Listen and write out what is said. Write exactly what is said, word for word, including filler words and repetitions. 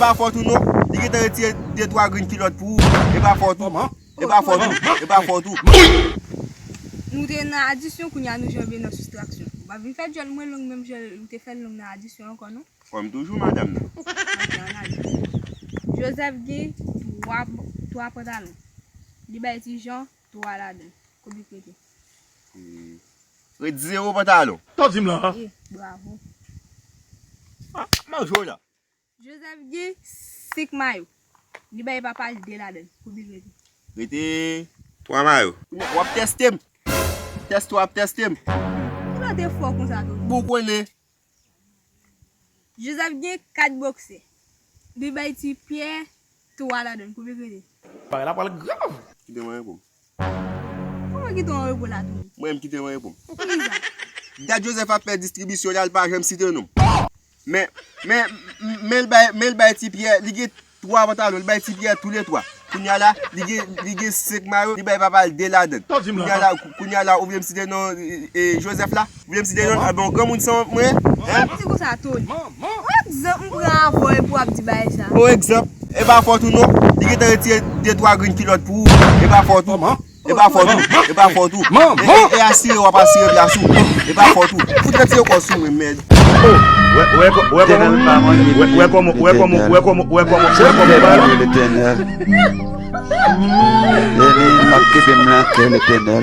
pa fòt ou non. Li gentan retire de twa grenn kilòt pou ou. E pa fòt ou. E pa fòt ou. E pa fòt ou. Nou te nan adisyon, kounye a nou janbe nan sistraksyon. Ou pa vin fè djòl mwen long menm jan ou te fè l long nan adisyon ankò non. Kòm toujou, madanm nan. Ok, ann ale. Joseph gen twa, twa pantalon. Li bay Ti Jan twa ladan l. Konbyen k rete? Ret zewo pantalon. Tande m la. E, bravo. Ah, manje w la. Joseph gen senk mayo. Li bay papa l de ladan l. Konbyen k rete? Rete twa mayo. Kounye a, w ap teste m. Tèste w ap teste m. Kilòt e fò konsa tou. Bon, ou konnen. Joseph gen kat bòksè. Li bay Ti Pyè twa ladan l. Konbyen k rete? Bagay la pral grav. Kite mwen reponn. Kòman kite w an repo la tou? Mwen menm kite mwen reponn. Poukisa? Dat Joseph ap fè distribisyon la, li pa janm site non m. Men, men, men l bay, men l bay Ti Pyè, li gen twa pantalon, li bay Ti Pyè toulètwa. Kounye a la, li gen, li gen senk mayo, li bay papa l de ladan l. Kounye a la, kounye a la, ou vle m site non e, e, Joseph la? Ou vle m site non l? Bon, granmoun san mwen, hein? Ou ap di konsa, Tony. Yon egzanp m pran avè w epi w ap di bagay sa. Yon egzanp, e pa fòt ou non. Li gentan retire de twa grenn kilòt pou ou. E pa fòt ou. E pa fòt ou. E pa fòt ou. E, e, e asire w ap asire plas ou. E pa fòt ou. Fout retire kò sou mwen, mèd. Wè, wè, wè kòman, wè, wè kòman, wè kòman, wè kòman, wè kòman, wè kòman, wè kòman. Letènèl. Letènèl, m ap kenbe m nan kè, Letènèl.